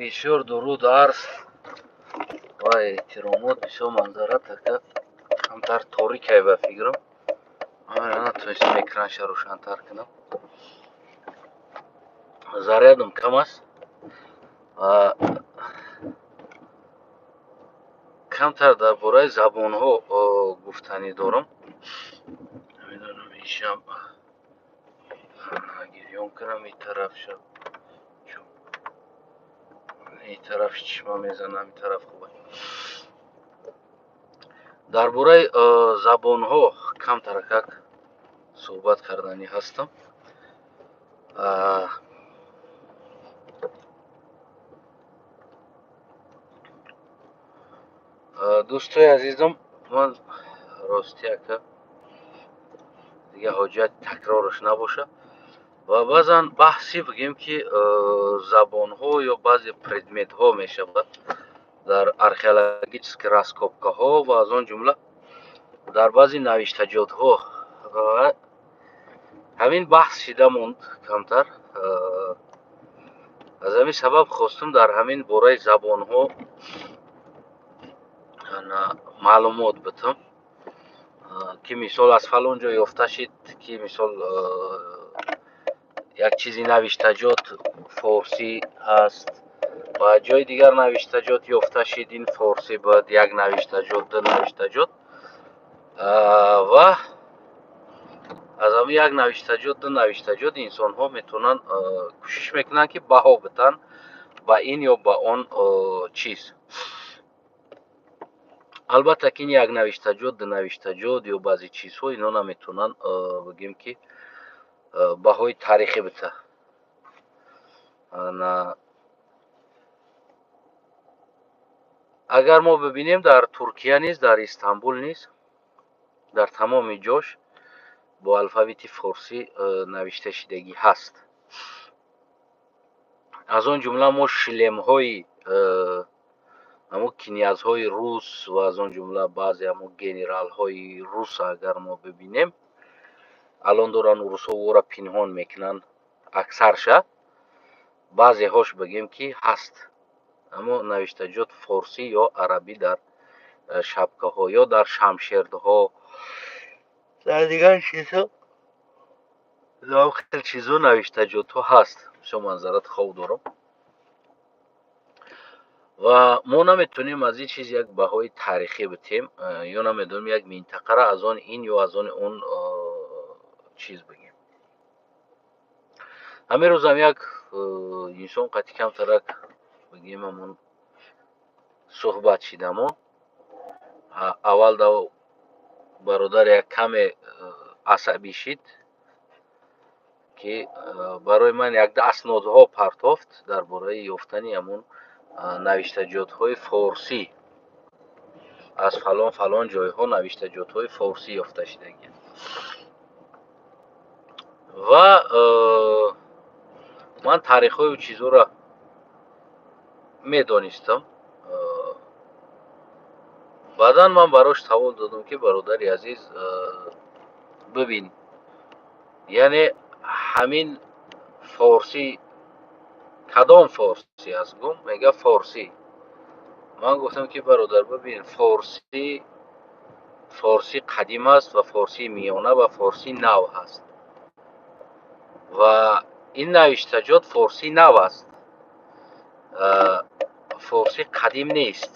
Бисёр дуруд, арз ва эҳтиромот. Бисёр манзара така камтар торикай ба фикрам. Ман натонистам экранша рӯшантар кунам. Зарядам кам аст ва камтар дар бораи забонҳо гуфтанӣ дорам. Намедонам, ишам гирён кунам, ин тарафша, ин тараф чишма мезанам, ин тараф хуб. Дар бораи забонҳо камтаракак суҳбат карданӣ ҳастам. Дӯстои азизам, ман рости ака дига ҳоҷат такрораш набоша ва баъзан баҳси бигем ки забонҳо ё баъзе предметҳо мешавад дар археологический раскопкаҳо ва аз он ҷумла дар баъзе навиштаҷотҳо ҳамин баҳс шида монд камтар. Аз ҳамин сабаб хостум дар ҳамин бораи забонҳо маълумот битам, ки мисол аз фалон ҷо ёфта шид, ки мисол як чизи навиштаҷот форсӣ ҳаст ва ҷои дигар навиштаҷот ёфта шид, ин форсӣ буд, як навиштаҷот, ду навиштаҷот, ва аз ҳамин як навиштаҷот, ду навиштаҷот инсонҳо метавонанд, кӯшиш мекунанд, ки баҳо битанд ба ин ё ба он чиз. Албатта ки ин як навиштаҷот, ду навиштаҷот ё баъзе чизҳо, ино наметавонанд, бигем ки, баҳои таърихӣ бита. Агар мо бибинем, дар Туркия низ, дар Истанбул низ, дар тамоми ҷош бо алфавити форсӣ навишта шидагӣ ҳаст. Аз он ҷумла мо шлемҳои ҳамун князҳои рус ва аз он ҷумла баъзе ҳамун генералҳои рус агар мо бибинем, алон доранд русҳо ӯро пинҳон мекунанд аксарша, баъзеҳош бигем ки ҳаст, аммо навиштаҷот форсӣ ё арабӣ дар шапкаҳо ё дар шамшердҳо, дар дигар чизҳо, хел чизҳо навиштаҷотҳо ҳаст. Бисёр манзарат хоб дорам ва мо наметавонем аз ин чиз як баҳои таърихӣ битем ё намедонем, як минтақаро аз он ин ё аз он он чиз бигем. Ҳамин рӯзам як инсон қати камтарак, бигем, ҳамон суҳбат шидамо. Аввал да бародар як каме асабӣ шид, ки барои ман якда аснодҳо партофт дар бораи ёфтани ҳамон навиштаҷотҳои форсӣ, аз фалон фалон ҷойҳо навиштаҷотҳои форсӣ ёфта шидагианд. Ва ман таърихҳою чизҳоро медонистам. Баъдан ман барош савол додам, ки бародари азиз, бибин, яъне ҳамин форсӣ кадом форсӣ аст? Гум мега форсӣ. Ман гуфтам, ки бародар, бибин, форсӣ форсӣ қадим аст ва форсии миёна ва форсии нав ҳаст ва ин навиштаҷот форсии нав аст, форсии қадим нест.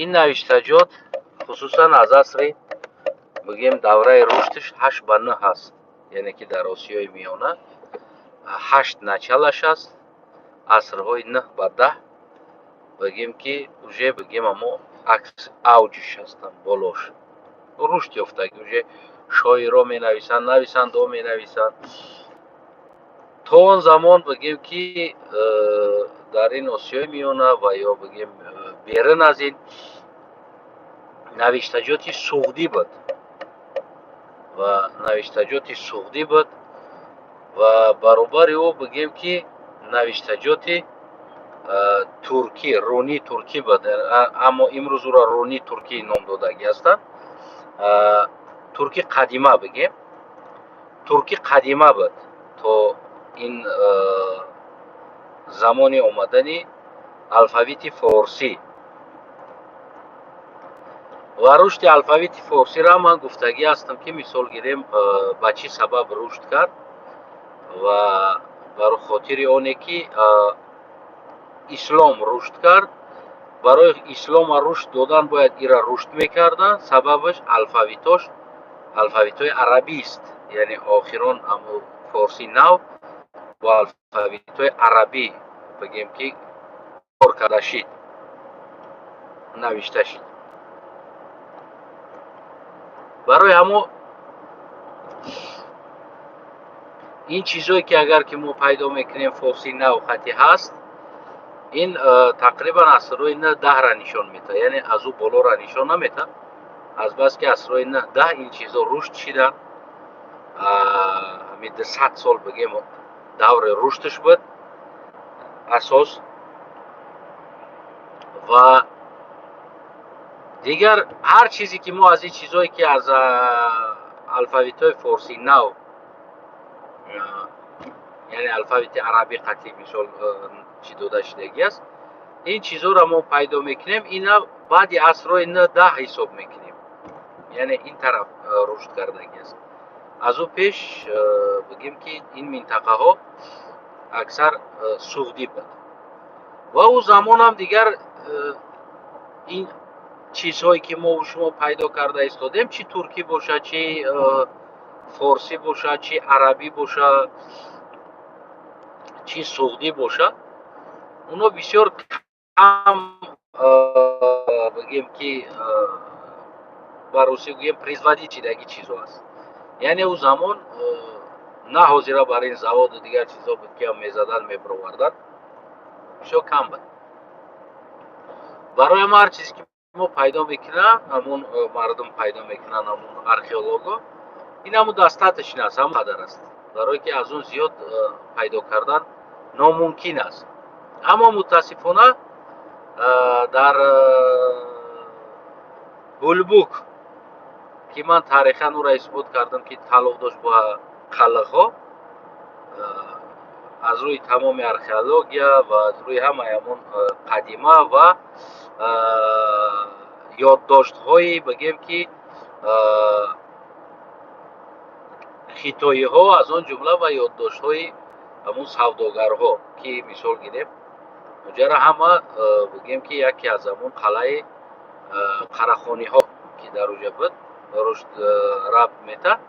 Ин навиштаҷот хусусан аз асри, бигем, давраи рушдш 8 ба 9 ҳаст, яъне ки дар Осиёи Миёна ҳашт началаш аст, асрҳои 9 ба 10, бигем ки уже, бигем, амо акс авҷш ҳастанд, болош рушд ёфтаги, уже шоиро менависанд, нависандаҳо менависанд. То он замон, бигем ки, дар ин Осиёи Миёна ва ё, бигем, берун аз ин навиштаҷоти суғдӣ буд ва навиштаҷоти суғдӣ буд ва баробари ӯ, бигем ки, навиштаҷоти туркӣ, рунӣ туркӣ буд, аммо имрӯз ӯро рунӣ туркӣ ном додагӣ ҳастанд. Туркӣ қадима, бигем, туркӣ қадима буд то ин замони омадани Алфавити форсӣ. Ва рушди алфавити форсиро ман гуфтагӣ ҳастам, ки мисол гирем, ба чӣ сабаб рушд кард ва бар хотири оне ки ислом рушд кард. Барои ислома рушд додан бояд ира рушд мекарданд. Сабабаш алфавитош алфавитҳои арабист, яъне охирон ҳамун форсии нав бо алфавитҳои арабӣ бигем ки кор карда шид, навишта шид. Барои ҳамо ин чизое ки агар ки мо пайдо мекунем, форсии нав хати ҳаст, ин тақрибан асрҳои нӯҳ даҳра нишон медиҳад, яъне аз ӯ болора нишон наметаҳад. Азбаски асрҳои нӯҳ даҳ ин чизо рушд шиданд, ҳамин 200 сол бигем даври рушдш буд асос. Ва дигар ҳар чизе ки мо аз ин чизое ки аз алфавитҳои форсии нав, яъне алфавити арабӣ қатъи мисол чӣ дода шудагӣ аст, ин чизоро мо пайдо мекунем, ина баъди асрҳои нӯҳ даҳ ҳисоб мекунем, яъне ин тараф рушд кардагӣ аст. Аз ӯ пеш бигем ки ин минтақаҳо аксар суғдӣ буд ва ӯ замонам дигар ин чизҳое ки мо шумо пайдо карда истодем, чӣ туркӣ бошад, чӣ форсӣ бошад, чӣ арабӣ бошад, чӣ суғдӣ бошад, оно бисёр кам бигем ки ба русӣ гӯем производить шидаги чизо аст. Яъне ӯ замон на ҳозира бар ин заводу дигар чизо буд ки мезадан мебировардан, бисёр кам буд. Барои ҳама ҳар чизе ки мо пайдо мекунам, ҳамун мардум пайдо мекунанд, ҳамун археолого, ин ҳамун достаточно аст, ҳамун қадар аст, барое ки аз он зиёд пайдо кардан номумкин аст. Аммо мутаассифона дар Булбук, ки ман таърихан ӯро исбот кардам, ки тааллуқ дошт ба қалиқҳо, аз рӯи тамоми археология ва аз рӯи ҳамаи ҳамон қадима ва ёддоштҳои бигем ки хитоиҳо, аз он ҷумла ва ёддоштҳои ҳамун савдогарҳо, ки мисол гирем, уҷара ҳама бигем ки яке аз ҳамун қалъаи қарахониҳо ки дар уҷа буд рушд рабт метаҳад.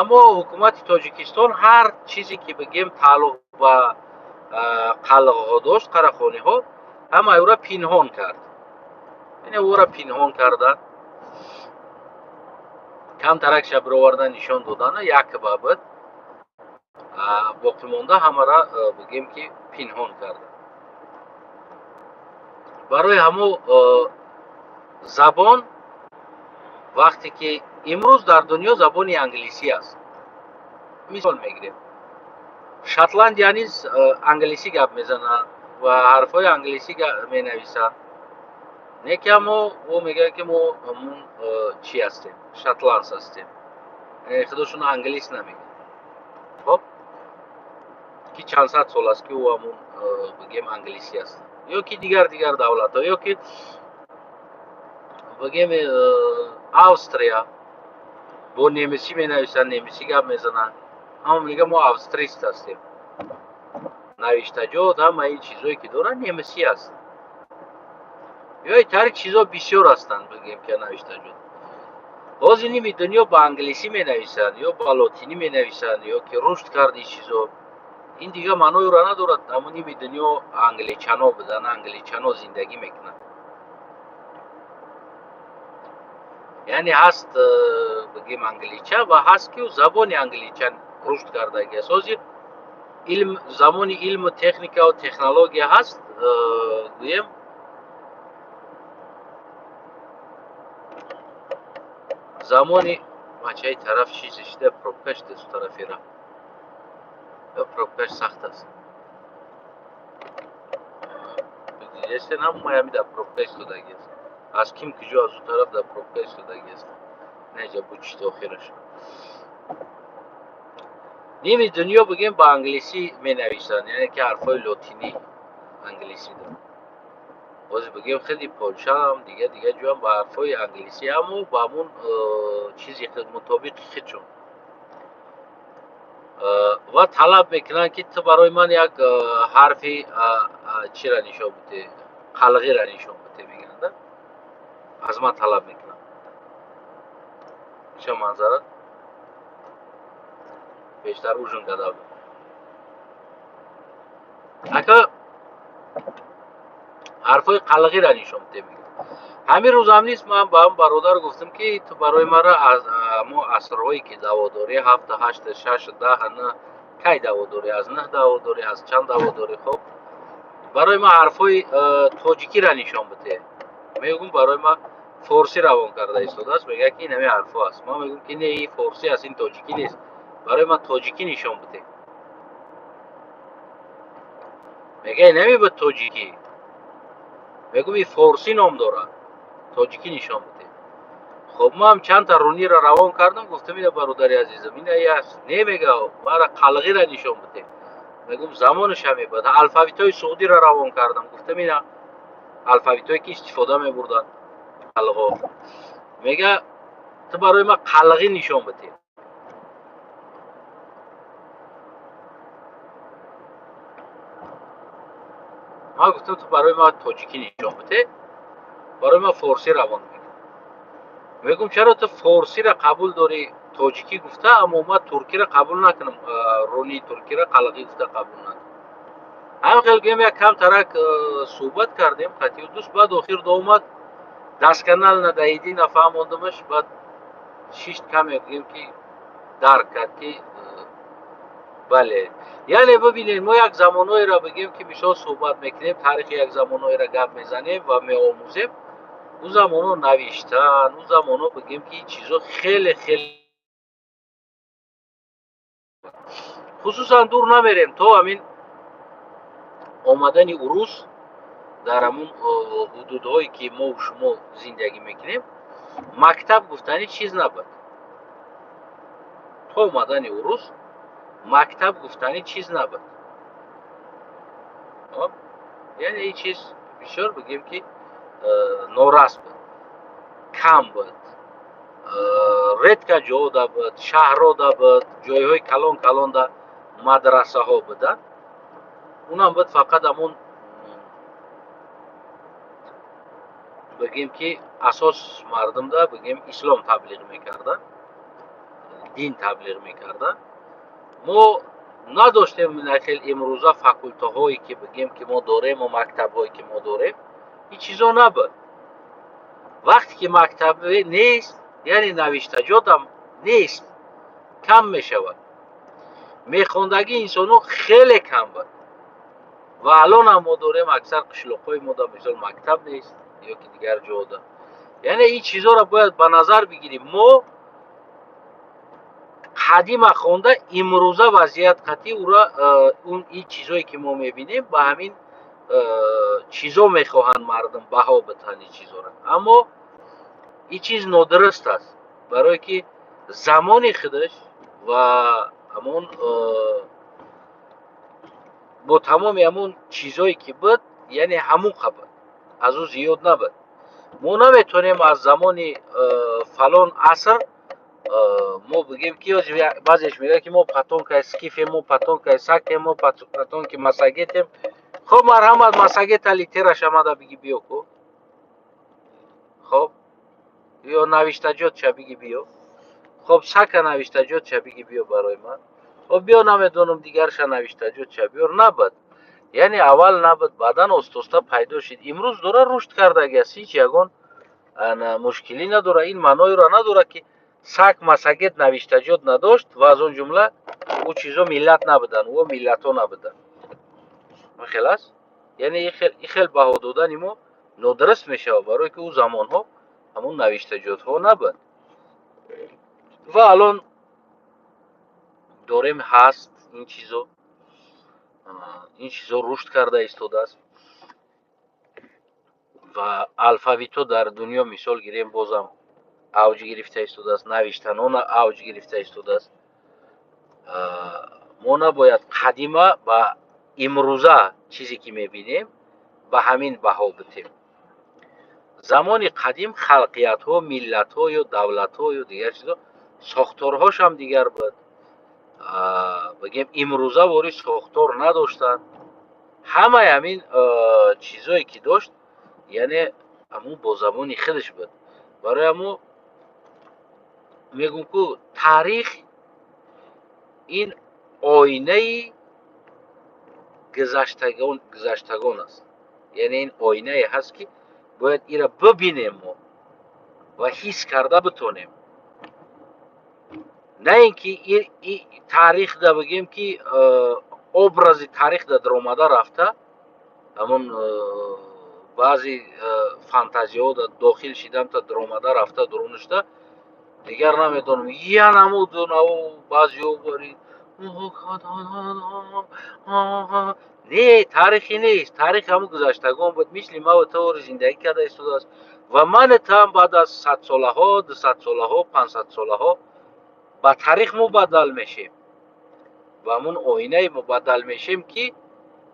Аммо ҳукумати Тоҷикистон ҳар чизе ки бигем тааллуқ ба қалиқҳо дошт, қарахониҳо, ҳамаи ӯро пинҳон кард. Яъне ӯро пинҳон карданд, камтаракша бировардан нишон додану як ба буд, боқимонда ҳамаро бигем ки пинҳон карданд. Барои ҳамо забон вақте ки имрӯз дар дунё забони англисӣ аст, мисол мегирем, Шотландия низ англисӣ гап мезанад ва ҳарфҳои англисӣ менависад, не ки аммо ӯ мегӯяд ки мо ҳамун чӣ ҳастем, шотландс ҳастем, худошон англис намегӯяд. Хоб, ки чанд сад сол аст ки ӯ ҳамун бигем англисӣ аст, ё ки дигар давлатҳо, ё ки бигем Австрия бо немисӣ менависанд, немисӣ гап мезананд, аммо мегӯяд мо австрист ҳастем. Навиштаҷот ҳама ин чизое ки доранд немисӣ аст. Ё тари чизо бисёр ҳастанд, бигем ки навиштаҷот. Ҳозир ними дунё ба англисӣ менависанд ё ба лотинӣ менависанд, ё ки рушд кард ин чизо. Ин дигар маънои ӯро надорад, аммо ними дунё англичано буданд, англичано зиндагӣ мекунанд. Яъне ҳаст бигем англича ва ҳаст ки забони англича рушд кардагӣ аст. Ҳозир илм, замони илму техникаву технология ҳаст, гӯем замони бачаи тараф чизе шида, пробка шуда су тарафи ра, пробкаш сахт аст. Дидестен, ҳамаи ҳами дар пробка истодагӣ аст. Аз ким куҷо аз ӯ тараф дар пробка истодагӣ аст. Неҷа буд чист охираш. Ними дунё бигем ба англисӣ менависанд, яъне ки ҳарфҳои лотинӣ англисӣ доранд. Ҳозир бигем, хеле Полшаам, дига дига ҷоам ба ҳарфҳои англисӣ, аммо ба ҳамун чизи мутобиқи худшон. Ва талаб мекунанд, ки ту барои ман як ҳарфи чира нишон бидеҳ, қалғира нишон бидеҳ, мегӯянд, аз ман талаб мекунанд. Иша манзара бештар ужин карда будам. Ака, ҳарфҳои қалғира нишон бидеҳ, мегӯяд. Ҳамин рӯзам нест, ман ба ҳам бародар гуфтам, ки ту барои мара аз мо асрҳое ки даъво дорӣ, ҳафта, ҳашта, шаш, 10, на, кай даъво дорӣ, аз наҳ даъво дорӣ, аз чанд даъво дорӣ? Хоб, барои ман ҳарфҳои тоҷикиро нишон бидеҳ. Мегӯм, барои ман форсӣ равон карда истодааст. Мегӯяд, ки ин ҳамин ҳарфҳо аст. Ман мегӯм, ки не, ин форсӣ аст, ин тоҷикӣ нест, барои ман тоҷикӣ нишон бидеҳ. Мегӯяд, ин ҳамин буд тоҷикӣ. Мегӯм, ин форсӣ ном дорад, тоҷикӣ нишон бидеҳ. Хоб, ман чандта руниро равон кардам, гуфтам, ина, бародари азизам, ина аст. Не, мега, мара қалғира нишон бидеҳ. Мегӯм, замонаш ҳамин буд. Алфавитҳои суғдиро равон кардам, гуфтам, ина алфавитҳое ки истифода мебурданд қалғо. Мега, ту барои ман қалғӣ нишон бидеҳ. Ман гуфтам, ту барои ман тоҷикӣ нишон бидеҳ. Барои ман форсӣ равон мекунад. Мегӯм, чаро ту форсиро қабул дорӣ тоҷикӣ гуфта, аммо ман туркиро қабул накунам, руни туркиро қалғӣ гуфта қабул накунам? Ҳамин хел гӯем, як камтарак суҳбат кардем қатъи дӯст. Баъд охир доомад, дасканал надаидӣ нафаҳмондамаш. Баъд шишт, каме гӯем, ки дарк кард, ки бале. Яъне бибинед, мо як замонҳоеро бигем, ки мисол суҳбат мекунем, таърихи як замонҳоеро гап мезанем ва меомӯзем. Ӯ замонҳо навиштан, ӯ замонҳо бигем, ки ин чизо хеле хеле, хусусан дур намерем, то ҳамин омадани урус дар ҳамун ҳудудҳое ки мо шумо зиндагӣ мекунем, мактаб гуфтани чиз набуд. То омадани урус мактаб гуфтани чиз набуд. Яъне ин чиз бисёр, бигем, ки норас буд, кам буд, редко ҷода буд, шаҳрода буд, ҷойҳои калон калонда мадрасаҳо буданд. Унам буд фақат ҳамун, бигем, ки асос мардумда, бигем, ислом таблиғ мекарда, дин таблиғ мекарда. Мо надоштем хел имрӯза факултаҳое ки, бигем, ки мо дорему мактабҳое ки мо дорем, ин чизо набуд. Вақте ки мактаб нест, яъне навиштаҷотам нест, кам мешавад. Мехондагии инсонҳо хеле кам буд. Ва алонам мо дорем, аксар қишлоқҳои мо, мисол, мактаб нест ё ки дигар ҷода. Яъне ин чизҳоро бояд ба назар бигирем. Мо қадима хонда, имрӯза вазъият қатъи ура ин чизое ки мо мебинем, ба ҳамин чизо мехоҳанд мардум баҳо бидиҳанд ин чизоро. Аммо ин чиз нодуруст аст, барое ки замони худаш ва ҳамон бо тамоми ҳамон чизое ки буд, яъне ҳамун қабл, аз ӯ зиёд набуд. Мо наметавонем аз замони фалон аср мо бигем, ки баъзеш мегӯяд, ки мо потомкаи скифем, мо потомкаи сакем, мо потомки массагетем. Хоб, марҳамат, массагета литераш амада биги биё ку. Хоб, ё навиштаҷотша биги биё. Хоб, сака навиштаҷотша биги биё барои ман. Хоб, биё, намедонам, дигарша навиштаҷотша биёр. Набуд, яъне аввал набуд, баъдан оста-оста пайдо шуд. Имрӯз дора рушд кардаги аст, ҳеҷ ягон мушкилӣ надорад. Ин маъноеро надорад, ки сак, массагет навиштаҷот надошт ва аз он ҷумла ӯ чизо миллат набуданд, ӯ миллатҳо набуданд. Хел аст. Яъне ин хел баҳо додани мо нодуруст мешавад, барое ки ӯ замонҳо ҳамон навиштаҷотҳо набуд. Ва алон дорем, ҳаст ин чизо, ин чизо рушд карда истодааст. Ва алфавитҳо дар дунё, мисол гирем, бозам авҷ гирифта истодааст, навиштанон авҷ гирифта истодааст. Мо набояд қадима ба имрӯза чизе ки мебинем, ба ҳамин баҳо битем. Замони қадим халқиятҳо, миллатҳо ё давлатҳо ё дигар чизо сохторҳошам дигар буд. Бигем, имрӯза вори сохтор надоштанд. Ҳамаи ҳамин чизое ки дошт, яъне ҳамун бо забони худаш буд. Барои ҳамун мегӯм, ку таърих ин оинаи гузаштагон аст. Яъне ин оинае ҳаст, ки бояд ира бибинем мо ва ҳис карда битонем, на ин ки таърихда бигем, ки образи таърихда даромада рафта, ҳамон баъзе фантазияҳо дохил шидамта, даромада рафта дуруништа, дигар намедонам, я намуду баъзеҳо бари не, таърихӣ нест. Таърих ҳамун гузаштагон буд, мисли маву таври зиндагӣ карда истодааст ва мани таам баъд аз 100 солаҳо, 200 солаҳо, 500 солаҳо ба таърих мубаддал мешем, ба ҳамун оинае мубаддал мешем, ки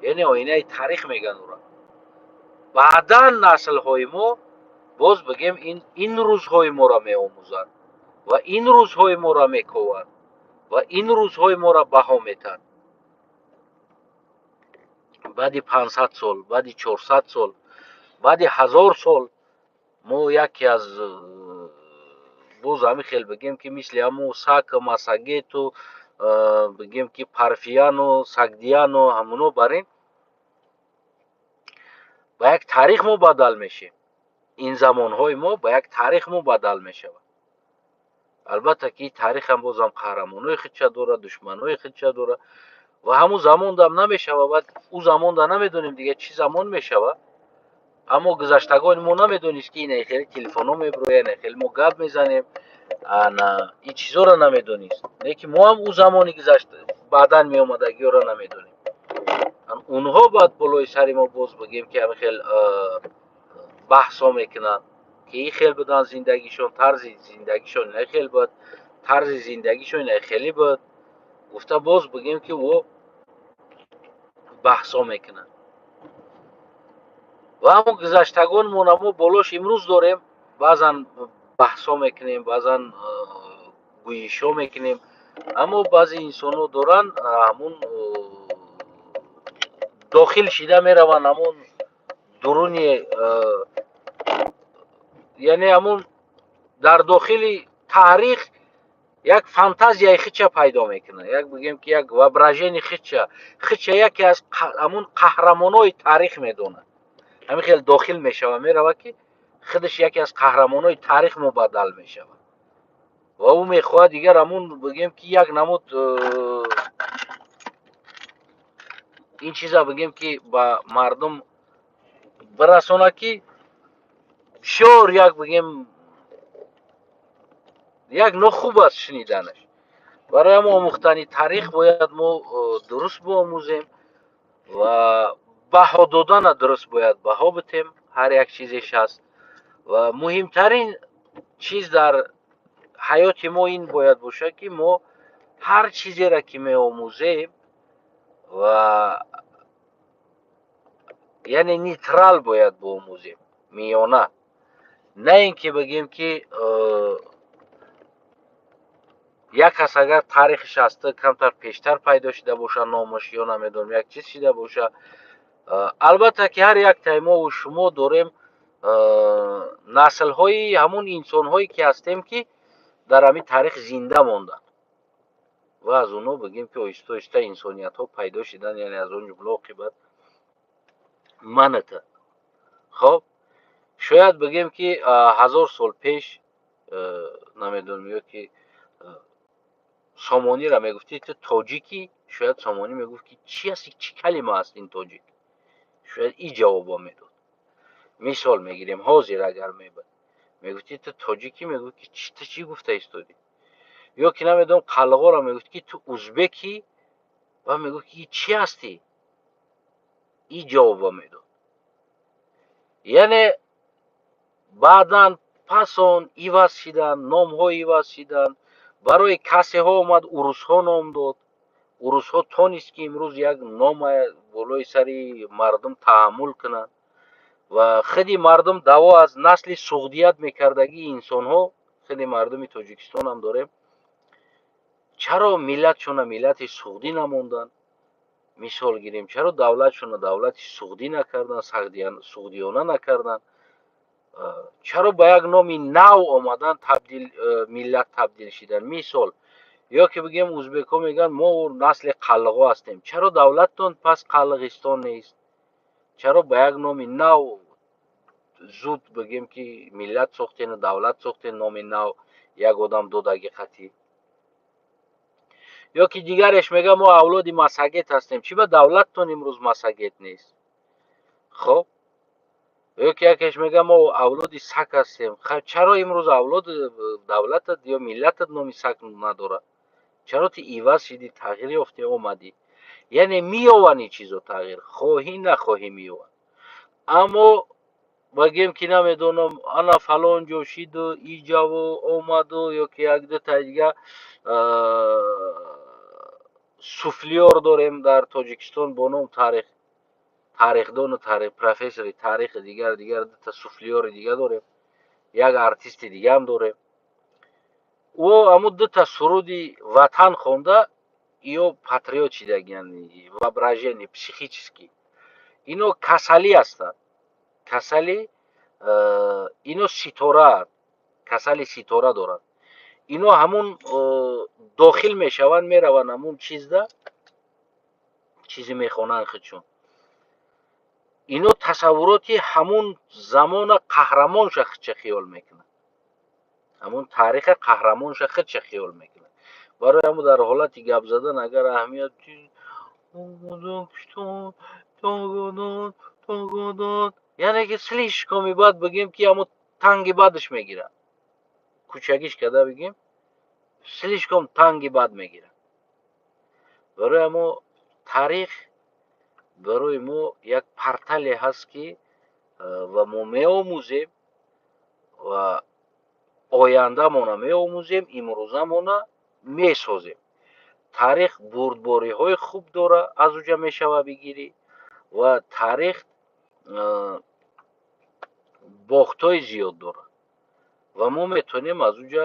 яъне оинаи таърих мегӯянд ура. Баъдан наслҳои мо боз бигем ин рӯзҳои моро меомӯзанд ва ин рӯзҳои моро мекованд ва ин рӯзҳои моро баҳо метаҳанд. Баъди 500 сол, баъди 400 сол, баъди 1000 сол мо яке аз боз ҳамин хел бигем, ки мисли ҳамун саку массагету, бигем, ки парфияну сагдияну ҳамуно бар ин ба як таърих мубаддал мешем. Ин замонҳои мо ба як таърих мубаддал мешавад. Албатта ки таърихам бозам қаҳрамонои худша дорад, душманои худша дорад ва ҳамун замондам намешава. Баъд ӯ замонда намедонем, дигар чӣ замон мешава. Аммо гузаштагони мо намедонист, ки ина хеле телефонҳо мебирояд, ина хеле мо гап мезанем, ана ин чизоро намедонист. Не ки мо ҳам ӯ замони гузашт баъдан меомадагиёро намедонем. Онҳо баъд болои сари мо боз бигем, ки ҳамин хел баҳсҳо мекунанд, ки ин хел будан зиндагишон, тарзи зиндагишон ина хел буд, тарзи зиндагишон ина хеле буд, гуфта боз бигем, ки ӯ баҳсҳо мекунанд. Ва ҳамон гузаштагонмона мо болош имрӯз дорем, баъзан баҳсҳо мекунем, баъзан гӯишҳо мекунем. Аммо баъзе инсонҳо доранд, ҳамун дохил шида мераванд ҳамун дуруни, яъне ҳамун дар дохили таърих як фантазияи хича пайдо мекунад, як бигем, ки як воображение хича, хича яке аз ҳамун қаҳрамонои таърих медонад. Ҳамин хел дохил мешава, мерава, ки худаш яке аз қаҳрамонои таърих мубаддал мешавад ва ӯ мехоҳад дигар ҳамун бигем, ки як намуд ин чиза бигем, ки ба мардум бирасонад, ки бисёр як бигем, як нохуб аст шуниданаш. Барои ҳамон омӯхтани таърих бояд мо дуруст биомӯзем ва баҳо додана дуруст бояд баҳо битем ҳар як чизеш ҳаст. Ва муҳимтарин чиз дар ҳаёти мо ин бояд бошад, ки мо ҳар чизеро ки меомӯзем ва яъне нейтрал бояд биомӯзем, миёна, на ин ки бигем, ки як кас агар таърихиш аста камтар пештар пайдо шуда боша номаш ё намедонам як чиз шида боша. Албатта ки ҳар яктаи мову шумо дорем наслҳои ҳамун инсонҳое ки ҳастем, ки дар ҳамин таърих зинда монданд ва аз онҳо бигем, ки оҳиста оҳиста инсониятҳо пайдо шуданд, яъне аз он ҷумла оқибат маната. Хоб, шояд бигем, ки 1000 сол пеш, намедонам, ё ки Сомониро мегуфтӣ, ту тоҷикӣ, шояд Сомонӣ мегуфт, ки чи аст, чӣ калима аст ин тоҷик, шояд и ҷавобо медод. Мисол мегирем, ҳозир агар мебуд, мегуфтӣ, ту тоҷикӣ, мегуфт, ки ту чӣ гуфта истодӣ? Ё ки намедонам, қалғоро мегуфт, ки ту узбекӣ, ва мегуфт, ки чӣ ҳастӣ, и ҷавобо медод. Яъне баъдан пас он иваз шиданд номҳо, иваз шиданд. Барои касеҳо омад, урусҳо ном дод. Урусҳо тонист, ки имрӯз як нома болои сари мардум таҳаммул кунанд. Ва худи мардум даъво аз насли суғдият мекардагии инсонҳо, худи мардуми Тоҷикистон ҳам дорем. Чаро миллатшона миллати суғдӣ намонданд? Мисол гирем, чаро давлатшона давлати суғдӣ накарданд, суғдиёна накарданд? Чаро ба як номи нав омадан табдил, миллат табдил шидан? Мисол, ё ки бигем, узбекҳо мегӯянд, мо насли қаллиғо ҳастем. Чаро давлаттон пас Қаллиғистон нест? Чаро ба як номи нав зуд, бигем, ки миллат сохтену давлат сохтен, номи нав як одам додаги қатӣ? Ё ки дигареш мега, мо авлоди массагет ҳастем. Чӣ ба давлаттон имрӯз массагет нест? Хоб, ё ки якеш мега, мо авлоди сак ҳастем. Чаро имрӯз авлод давлатат ё миллатат номи сак надорад? Чаро ту иваз шидӣ, тағйир ёфтӣ, омадӣ? Яъне меёванд ин чизо тағйир, хоҳӣ нахоҳӣ меёванд. Аммо багем, ки намедонам, ана фалон ҷо шиду иҷаву омаду, ё ки як дутаи дига суфлёр дорем дар Тоҷикистон бо ном таърих, таърихдону таърих, профессори таърихи, дигар дигар дута суфлёри дига дорем, як артисти дигаам дорем. Ӯ ҳамун дута суруди ватан хонда, ё патриот шидагиян, воображение психически. Ино касалӣ ҳастанд, касали ино ситораанд, касали ситора доранд. Ино ҳамун дохил мешаванд, мераванд ҳамун чизда, чизе мехонанд худшон. Ино тасаввуроти ҳамун замона қаҳрамонша худша хиёл мекунанд, ҳамун таъриха қаҳрамонша худша хиёл мекунанд. Барои ҳамун дар ҳолати гап задан агар аҳамият, яъне ки слишком бад бигем, ки ҳамун танги бадаш мегирад, кӯчагиш карда бигем, слишком танги бад мегирад. Барои ҳамо таърих барои мо як портале ҳаст, ки ва мо меомӯзем ва ояндамона меомӯзем, имрӯзамона месозем. Таърих бурдбориҳои хуб дора, аз уҷа мешава бигирӣ, ва таърих бохтҳои зиёд дорад ва мо метавонем аз уҷа,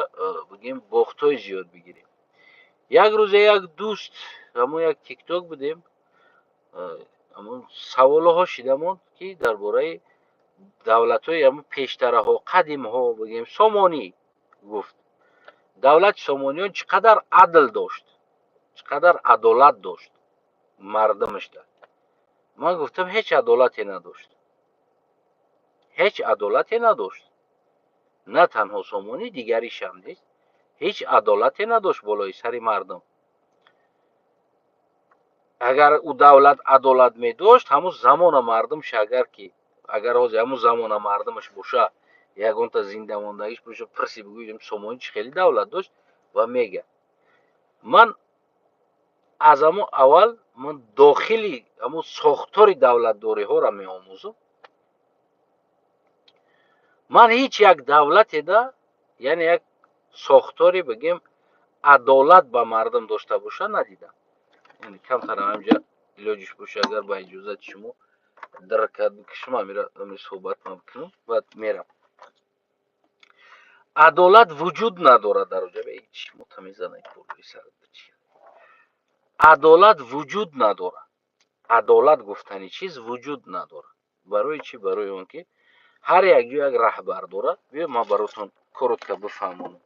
бигем, бохтҳои зиёд бигирем. Як рӯзе як дӯст, ҳамон як Тикток будем, ҳамон саволҳо шида монд, ки дар бораи давлатҳои ҳамон пештараҳо, қадимҳо, бигем, Сомонӣ гуфт. Давлати Сомониён чӣ қадар адл дошт, чӣ қадар адолат дошт мардумашда? Ман гуфтам, ҳеҷ адолате надошт, ҳеҷ адолате надошт. На танҳо Сомонӣ, дигаришам нест, ҳеҷ адолате надошт болои сари мардум. Агар ӯ давлат адолат медошт, ҳамун замона мардумш, агар ки агар ҳозир ҳамун замона мардумаш боша, ягонта зинда мондагиш боша, пирси, бигӯем, Сомонӣ чӣ хели давлат дошт, ва мега. Ман аз ҳамон аввал ман дохили ҳамун сохтори давлатдориҳоро меомӯзам. Ман ҳеҷ як давлатеда, яъне як сохторе, бигем, адолат ба мардум дошта боша, надидам. Яъне камтар ҳамҷа илоҷиш боша, агар ба иҷозати шумо даракат бикашам, амира суҳбатма бикунам, баъд мерам. Адолат вуҷуд надорад дар оҷа. Адолат вуҷуд надорад, адолат гуфтани чиз вуҷуд надорад. Барои чӣ? Барои он ки ҳар як ҷо як раҳбар дорад. Биё, ман баротон коротко бифаҳмонам.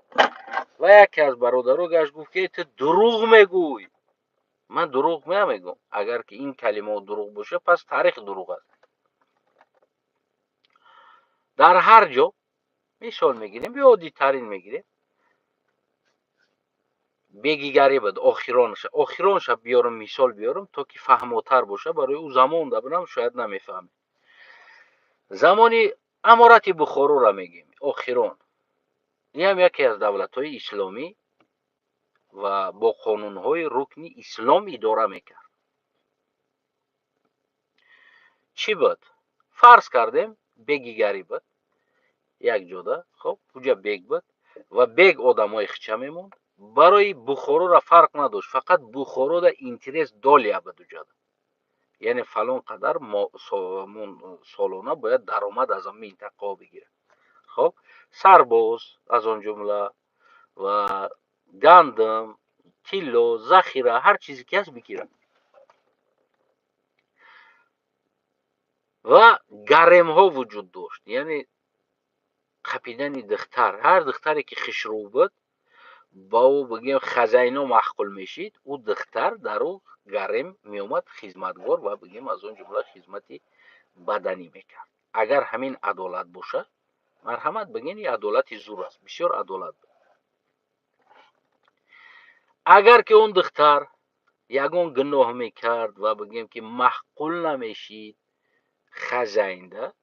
Ва яке аз бародаро гашт, гуфт, ки ту дурӯғ мегӯй. Ман дурӯғ намегӯм. Агар ки ин калимаҳо дурӯғ боша, пас таърих дурӯғ аст. Дар ҳар ҷо мисол мегирем, биё оддитарин мегирем, бегигарӣ буд. Охиронша, охиронша биёрам, мисол биёрам, то ки фаҳмотар боша барои ӯ. Замон да бинам, шояд намефаҳмед. Замони Аморати Бухороро мегӯем, охирон. Ин ҳам яке аз давлатҳои исломӣ ва бо қонунҳои рукни ислом идора мекард. Чӣ буд? Фарз кардем, бегигарӣ буд як ҷода. Хоб, куҷа бег буд ва бег одамои хича мемонд. Барои Бухороро фарқ надошт, фақат Бухорода интерес долия буд уҷада. Яъне фалон қадар солона бояд даромад аз он минтақаҳо бигирад. Хоб, сарбоз аз он ҷумла ва гандум, тилло, захира, ҳар чизе ки ҳаст бигирад. Ва гаремҳо вуҷуд дошт, яъне қапидани духтар. Ҳар духтаре ки хушрӯ буд, ба ӯ бигем хазайно маъқул мешид, ӯ духтар дар ӯ гарем меомад хизматгор ва бигем аз он ҷумла хизмати баданӣ мекард. Агар ҳамин адолат бошад, марҳамат, бигем ин адолати зур аст, бисёр адолат буд. Агар ки он духтар ягон гуноҳ мекард ва бигем ки маъқул намешид хазайнда,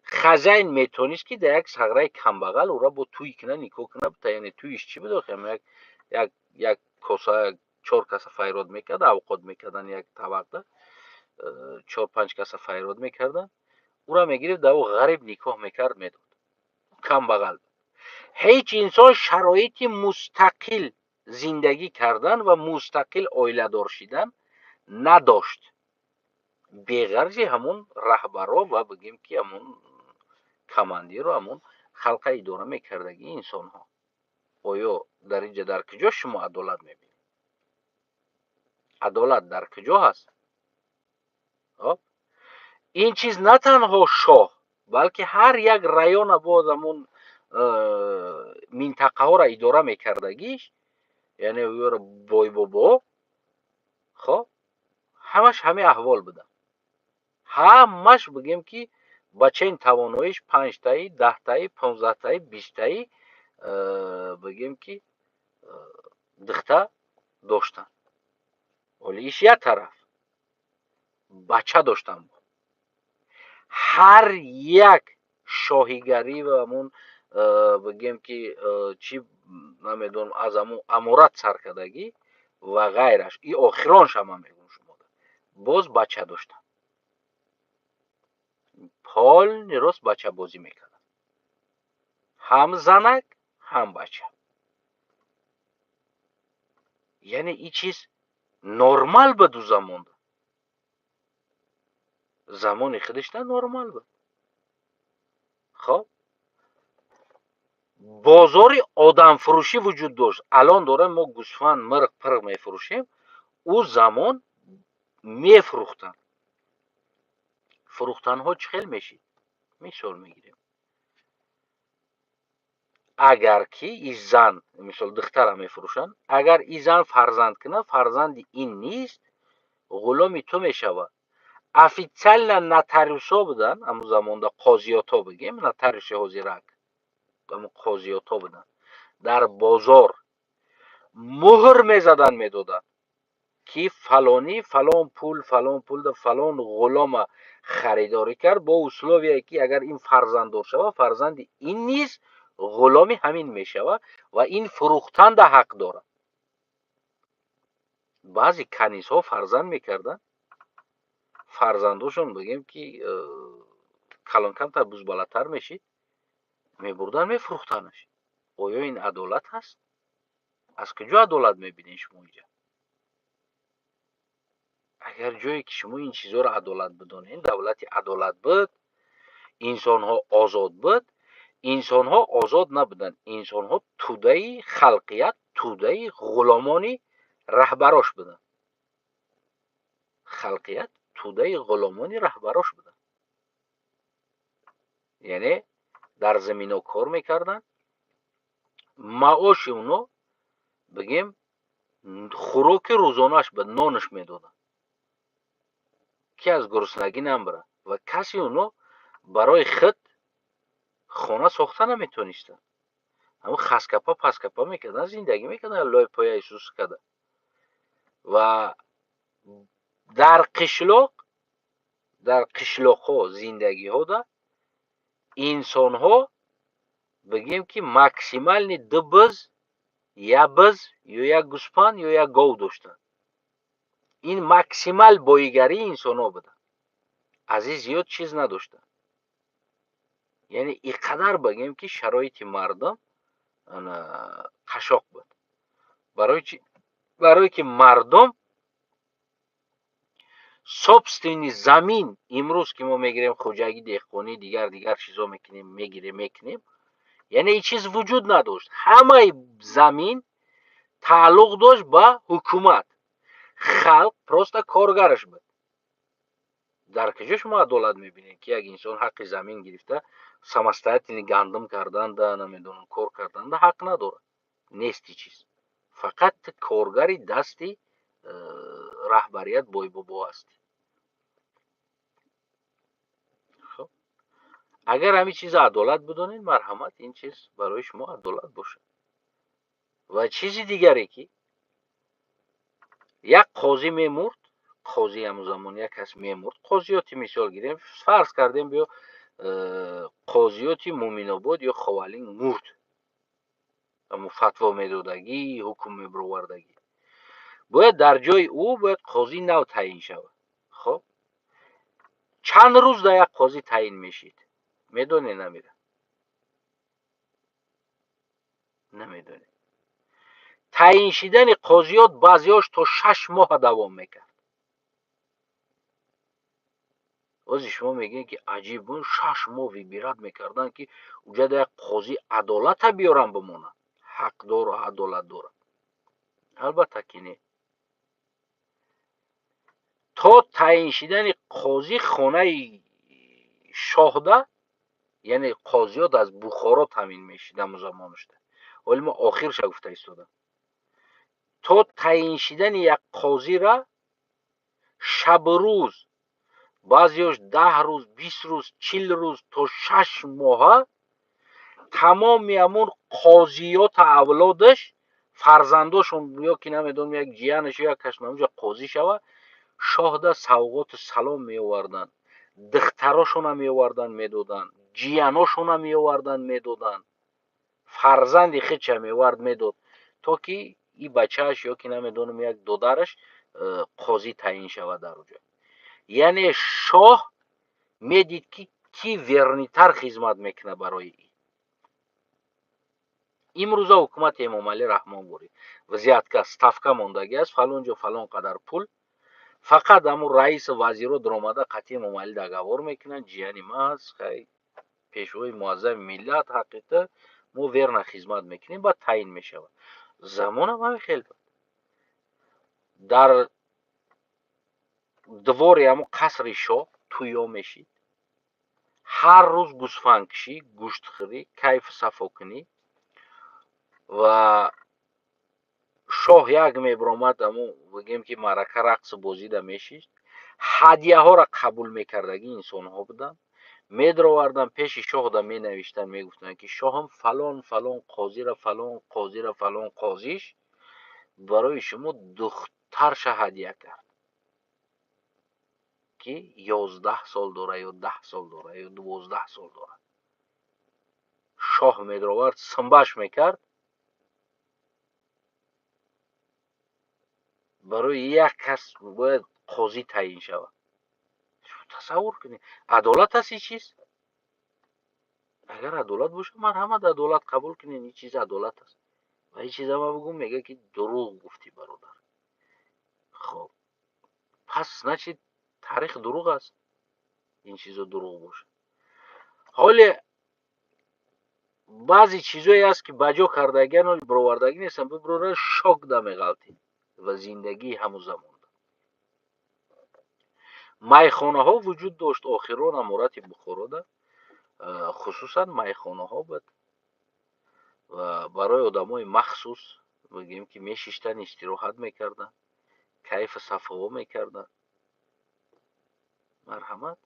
хазайн метонист ки дар як сағраи камбағал ӯра бо тӯй кина, никоҳ кина, яъне тӯйиш чӣ буд охи? Як як як коса, чор каса файрод мекард, авқот мекардан, як табақда чор панҷ каса файрод мекардан, ӯра мегирифт, дар ӯ ғариб никоҳ мекард, медод. Камбағал. Ҳеҷ инсон шароити мустақил зиндагӣ кардан ва мустақил оиладор шидан надошт, беғарзи ҳамун раҳбаро ва бигем ки ҳамун командиру ҳамун халқа идора мекардагии инсонҳо. Оё дар инҷа дар куҷо шумо адолат мебинед? Адолат дар куҷо ҳаст? Ин чиз на танҳо шоҳ, балки ҳар як района боз ҳамун минтақаҳоро идора мекардагиш, яъне ӯро бойбобо, хоб, ҳамаш ҳамин аҳвол буданд. Ҳамаш бигем ки ба чен тавоноиш панҷтаи, 10таи, 15таи, 20таи бигем ки духта доштанд. Оли иш як тараф, бача доштанд. Ҳар як шоҳигарӣ ва ҳамун бигем ки чӣ намедонам, аз ҳамун аморат саркардагӣ ва ғайраш, и охиронша ман мегӯям шумо, боз бача доштанд. Полный рост бачабозӣ мекарданд, ҳам занак, ҳам бача. Яъне ин чиз нормал буд ӯ замонда, замони худашда нормал буд. Хоб, бозори одамфурӯшӣ вуҷуд дошт. Алон дорем мо гӯсфанд, мирғ, пирғ мефурӯшем, ӯ замон мефурӯхтанд. Фурӯхтанҳо чӣ хел мешид? Мисол мегирем, агар ки и зан, мисол, духтара мефурӯшанд, агар и зан фарзанд кунад, фарзанди ин нист, ғуломи ту мешавад. Официально нотариусҳо буданд ҳамун замонда, қозиётҳо, бигем нотариуси ҳозирак, ҳамун қозиётҳо буданд, дар бозор муҳр мезаданд, медоданд ки фалонӣ фалон пул, фалон пул фалон ғулома харидорӣ кард, бо условие ки агар ин фарзанддор шавад, фарзанди ин низ ғуломи ҳамин мешавад ва ин фурӯхтанда ҳақ дорад. Баъзе канизҳо фарзанд мекарданд, фарзандошон бигем ки калон камтар бузбалатар мешид, мебурданд, мефурӯхтанаш. Оё ин адолат ҳаст? Аз куҷо адолат мебинед шумо инҷа? Агар ҷое ки шумо ин чизҳоро адолат бидонед, давлати адолат буд, инсонҳо озод буд. Инсонҳо озод набуданд, инсонҳо тӯдаи халқият, тӯдаи ғуломони раҳбарош буданд. Халқият тӯдаи ғуломони раҳбарош буданд, яъне дар замино кор мекарданд, маоши оно бигем хӯроки рӯзонааш ба нонаш медоданд, ки аз гуруснагӣ намбарад, ва касе оно барои худ хона сохта наметонистанд. Ҳамн хаскапа паскапа мекарданд, зиндагӣ мекарданд, лои пояи сус карда. Ва дар қишлоқ, дар қишлоқҳо зиндагиҳода инсонҳо бигем ки максимальный ду биз, як биз ё як гӯспанд ё як гов доштанд. Ин максимал боигарии инсонҳо буданд, аз ин зиёд чиз надоштанд. Яъне ин қадар бигем ки шароити мардум қашоқ буд. Барои чи? Барое ки мардум Собственный замин имрӯз ки мо мегирем хоҷагӣ, деҳқонӣ, дигар дигар чизо мекунем, мегирем, мекунем, яъне ин чиз вуҷуд надошт. Ҳамаи замин тааллуқ дошт ба ҳукумат. Халқ просто коргараш буд. Дар куҷо шумо адолат мебинед, ки як инсон ҳаққи замин гирифта самостоятельно гандум карданда, намедонам, кор карданда ҳақ надорад? Нест ин чиз. Фақат коргари дасти раҳбарият бойбобо ҳастӣ. Хоб, агар ҳамин чиза адолат бидонед, марҳамат, ин чиз барои шумо адолат бошад. Ва чизи дигаре ки як қозӣ мемурд, қозӣ ҳамун замон як кас мемурд, қозиёти мисол гирем, фарз кардем, биё қозиёти Муъминобод ё Ховалинг мурд, ҳамун фатво медодагӣ, ҳукм мебировардагӣ, бояд дар ҷои ӯ бояд қозии нав таъин шавад. Хоб, чанд рӯз дар як қозӣ таъин мешид? Медонед? Намира намедонед. Таъин шидани қозиёт баъзеҳош то 6 моҳа давом мекард. Ози шумо мегӯед, ки аҷиб, 6 моҳ выбирать мекарданд, ки уҷада як қозӣ адолата биёрам бимонад, ҳақдору адолат дорад? Албатта ки не. То таъин шидани қозӣ хонаи шоҳда, яъне қозиёт аз Бухоро таъмин мешид ҳамун замонашда. Ҳоли мо охирша гуфта истодам. То таъин шидани як қозира шабу рӯз, баъзеҳош 10 рӯз, 20 рӯз, 40 рӯз, то 6 моҳа тамоми ҳамун қозиёта авлодаш, фарзандошон ё ки намедонам, як ҷиянаш ё як кас ҳамунҷо қозӣ шава, шоҳда савғоту салом меоварданд, духтарошона меоварданд, медоданд, ҷияношона меоварданд, медоданд, фарзанди худша меовард, медод, то ки и бачааш ё ки намедонам, як додараш қозӣ таъин шавад дар уҷо. Яъне шоҳ медид, ки кӣ верный тар хизмат мекунад барои ин. Имрӯза ҳукумати Эмомалӣ Раҳмон бурид, взятка, ставка мондагӣ аст, фалон ҷо фалон қадар пул, фақат ҳамун раису вазиро даромада қатъи Эмомалӣ договор мекунанд: ҷияни ма аст, хай, пешвои муаззами миллат, ҳақиқата мо верно хизмат мекунем, баъд таъин мешавад. Замонам ҳамин хел буд. Дар двор и ҳамун қасри шоҳ тӯё мешид, ҳар рӯз гӯсфандкушӣ, гӯштхӯрӣ, кайфу сафокунӣ. Ва шоҳ як мебиромад, ҳамун бигем ки маърака, рақсу бозида мешишт, ҳадияҳоро қабул мекардагӣ инсонҳо буданд, медароварданд пеши шоҳда, менавиштанд, мегуфтанд, ки шоҳам, фалон фалон қозира, фалон қозира, фалон қозиш барои шумо духтарша ҳадия кард, ки 11 сол дора ё 10 сол дора ё 12 сол дорад. Шоҳ медаровард, симбаш мекард. Барои як кас бояд қозӣ таъин шавад. Тасаввур кунед, адолат аст ин чиз? Агар адолат бошад, марҳамат, адолат қабул кунед, ин чиз адолат аст. Ва ин чиза ман бигӯм, мегӯяд, ки дурӯғ гуфтӣ, бародар. Хоб, пас значит таърих дурӯғ аст, ин чизо дурӯғ бошад. Ҳоле баъзе чизое аст, ки ба ҷо кардагиан, ҳоли бировардагӣ нестанд, бибирора шок да меғалтӣ. Ва зиндагии ҳамун замонда майхонаҳо вуҷуд дошт. Охирон аморати Бухорода хусусан майхонаҳо буд ва барои одамои махсус, бигем ки мешиштанд, истироҳат мекарданд, кайфу сафоҳо мекарданд. Марҳамат,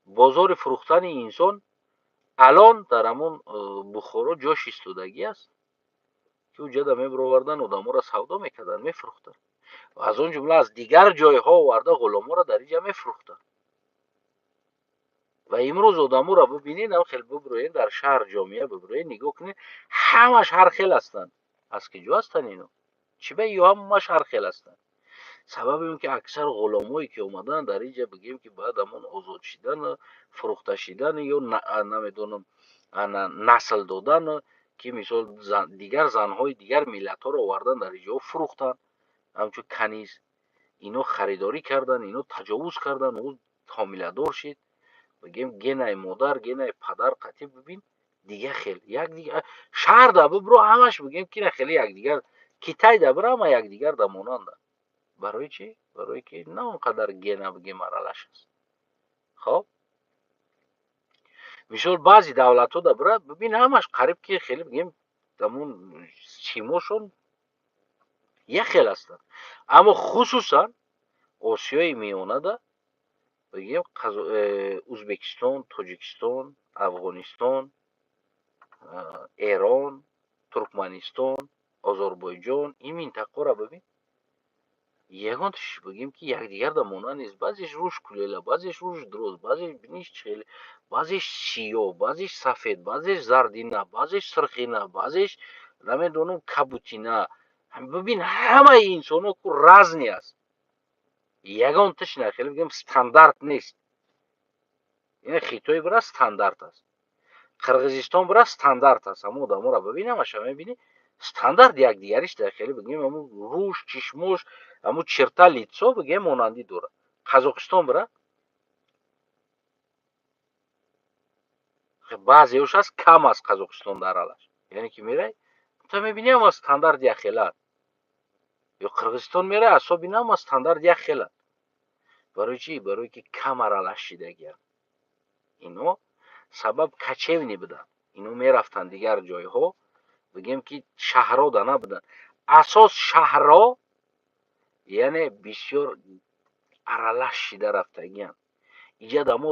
бозори фурӯхтани инсон алон дар ҳамон Бухоро ҷош истодагӣ аст, ки уҷада мебироварданд, одаморо савдо мекарданд, мефурӯхтанд ва аз он ҷумла аз дигар ҷойҳо оварда ғуломоро дар инҷа мефурӯхтанд. Ва имрӯз одаморо бибинед, ам хел бибироед дар шаҳр, ҷомеа бибироед, нигоҳ кунед, ҳамаш ҳар хел ҳастанд. Аз киҷо ҳастанд ино? Чӣ ба ё ҳамаш ҳар хел ҳастанд? Сабаби он ки аксар ғуломое ки омаданд дар инҷа, бигем ки баъд ҳамон озод шидан, фурӯхта шидан ё намедонам, насл додан, ки мисол дигар занҳои дигар миллатҳоро овардан дар инҷо фурӯхтанд ҳамчун каниз. Ино харидорӣ кардан, ино таҷовуз кардан, ӯ ҳомиладор шид. Бигем, генаи модар, генаи падар қатӣ бибин, дига хел якдигар. Шаҳр да бибро, ҳамаш, бигем, ки хеле якдигар. Китай да бира, ҳама якдигар да монанда. Барои чӣ? Барое ки на он қадар гена, бигем, аралаш аст. Хоб, мисол, баъзе давлатҳо да бира, бибин, ҳамаш қариб ки хеле, бигем, ҳамун симошон як хел ҳастанд. Аммо хусусан Осиёи Миёнада, бигем, Узбекистон, Тоҷикистон, Афғонистон, Эрон, Туркманистон, Озарбойҷон, ин минтақаро бибин, ягонташ, бигем, ки якдигарда монанд нест. Баъзеш рӯш кулела, баъзеш рӯш дроз, баъзеш биниш чел, баъзеш сиёҳ, баъзеш сафед, баъзеш зардина, баъзеш сирхина, баъзеш, намедонам, кабутина. Бибин, ҳамаи инсонҳо ку разный аст, ягонташ на хеле, бигем, стандарт нест. Ина Хитой бира, стандарт аст, Қирғизистон бира, стандарт аст. Ҳамо одаморо бибин, ҳамаша мебинӣ, стандарт якдигариш дар хеле, бигем, ҳамун рӯш, чишмош, ҳамун черта лицо, бигем, монандӣ дорад. Қазоқистон бира, баъзеош аст, кам аст. Қазоқистон дар аралаш, яъне ки мерай, то мебинӣ, ҳама стандарт якхелаанд. Ё Қирғизистон мерай, асоби ҳама стандарт якхеланд. Барои чӣ? Барое ки кам аралаш шидагианд. Ино сабаб кочевный буданд, ино мерафтанд дигар ҷойҳо, бигем, ки шаҳрҳо да набуданд. Асос шаҳрҳо, яъне бисёр аралаш шида рафтагианд. Иҷада мо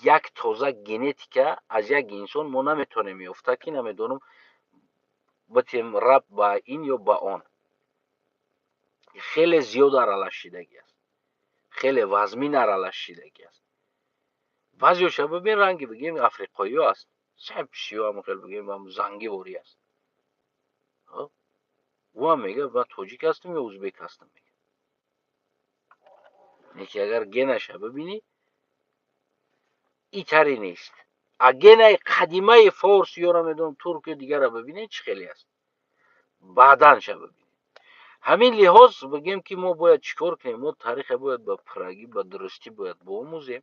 як тоза генетика аз як инсон мо наметавонем ёфта, ки, намедонам, битем рабт ба ин ё ба он. Хеле зиёд аралаш шидагӣ аст, хеле вазмин аралаш шидагӣ аст. Баъзеоша бибин, ранги, бигем, африқоиё аст, саб сиёҳ, ҳамон хел, бигем, занги ворӣ аст. Ӯ ҳам мегӯяд, ман тоҷик ҳастам ё узбек ҳастам, мегӯяд. Лекин агар генаша бибинӣ, итаре нест. А генаи қадимаи форс ё, намедонам, турк ё дигарро бибинед, чӣ хеле аст, баъданша бибинед. Ҳамин лиҳоз, бигем, ки мо бояд чӣ кор кунем? Мо тариха бояд ба пуррагӣ, ба дурустӣ бояд биомӯзем.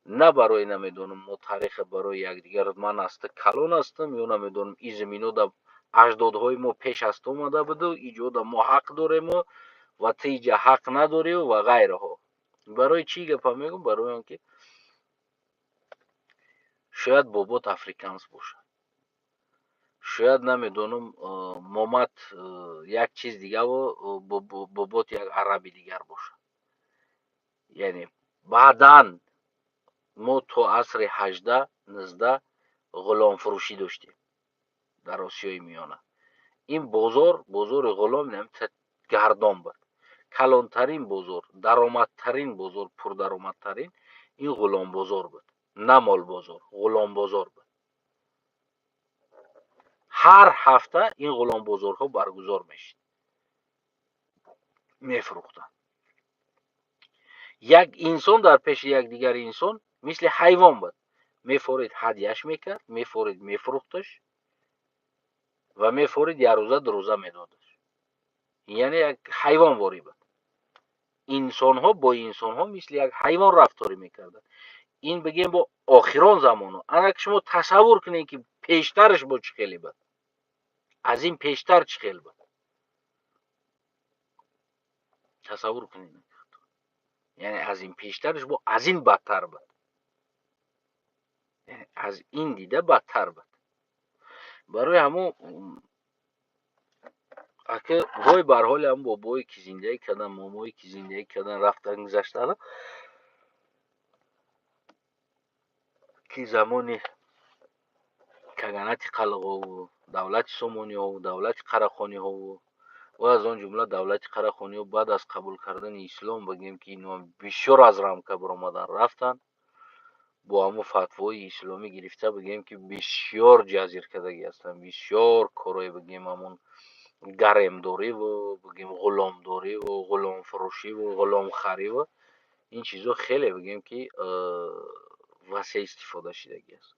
На барои, намедонам, мо тариха барои якдигар, ман аз ту калон ҳастам ё, намедонам, и заминода аҷдодҳои мо пеш аз ту омада буду, иҷода мо ҳақ дорему ва ту иҷа ҳақ надорию ва ғайраҳо. Барои чӣ гапа мегӯм? Барои он ки шояд бобот африканс бошад, шояд, намедонам, момат як чиз дигаву бобот як араби дигар бошад. Яъне баъдан мо то асри 18, 19 ғуломфурӯшӣ доштем дар Осиёи Миёна. Ин бозор, бозори ғулом, гардон буд. Калонтарин бозор, даромадтарин бозор, пурдаромадтарин ин ғуломбозор буд, на молбозор, ғуломбозор буд. Ҳар ҳафта ин ғуломбозорҳо баргузор мешид, мефурӯхтанд. Як инсон дар пеши якдигари инсон мисли ҳайвон буд. Мефорид, ҳадяш мекард, мефорид, мефурӯхташ ва мефорид, якрӯза, 2 рӯза медодаш. Яъне як ҳайвонворӣ буд. Инсонҳо бо инсонҳо мисли як ҳайвон рафторӣ мекарданд. Ин, бигем, бо охирон замоно. Ана шумо тасаввур кунед, ки пештараш бо чӣ хеле буд, аз ин пештар чӣ хел буд, тасаввур кунед. Яъне аз ин пештараш бо аз ин бадтар буд, аз ин дида бадтар буд. Барои ҳамон ака, вой бар ҳоли ҳам бобое ки зиндагӣ кардан, момое ки зиндагӣ кардан, рафтан, гузаштан, ки замони каганати қалғову, давлати Сомониҳову, давлати Қарахониҳову ва аз он ҷумла давлати Қарахониҳо баъд аз қабул кардани ислом, бигем, ки ино бисёр аз рамка баромадан рафтанд, бо ҳамон фатвои исломӣ гирифта, бигем, ки бисёр ҷазир кардагӣ ҳастанд, бисёр корҳое, бигем, ҳамон гаремдориву, бигем, ғуломдориву, ғуломфурӯшиву, ғуломхариву, ин чизҳо хеле, бигем, ки васеъ истифода шидагӣ аст.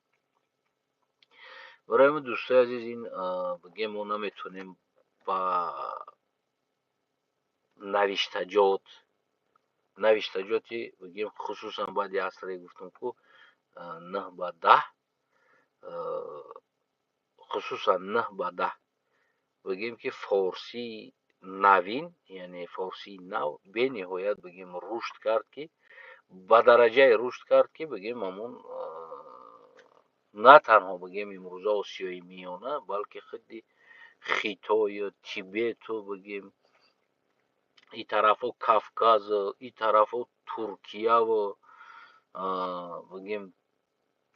Барои ҳамин, дӯстои азиз, ин, бигем, мо наметавонем ба навиштаҷот. Навиштаҷоти, бигем, хусусан баъди асре гуфтам, ку 9 ба 10, хусусан 9 ба 10, бигем, ки форсии навин, яъне форсии нав бениҳоят, бигем, рушд кард, ки ба дараҷае рушд кард, ки, бигем, ҳамун на танҳо, бигем, имрӯза Осиёи Миёна, балки худи Хитою Тибету, бигем, и тарафҳо Кавказу, и тарафҳо Туркияву, бигем,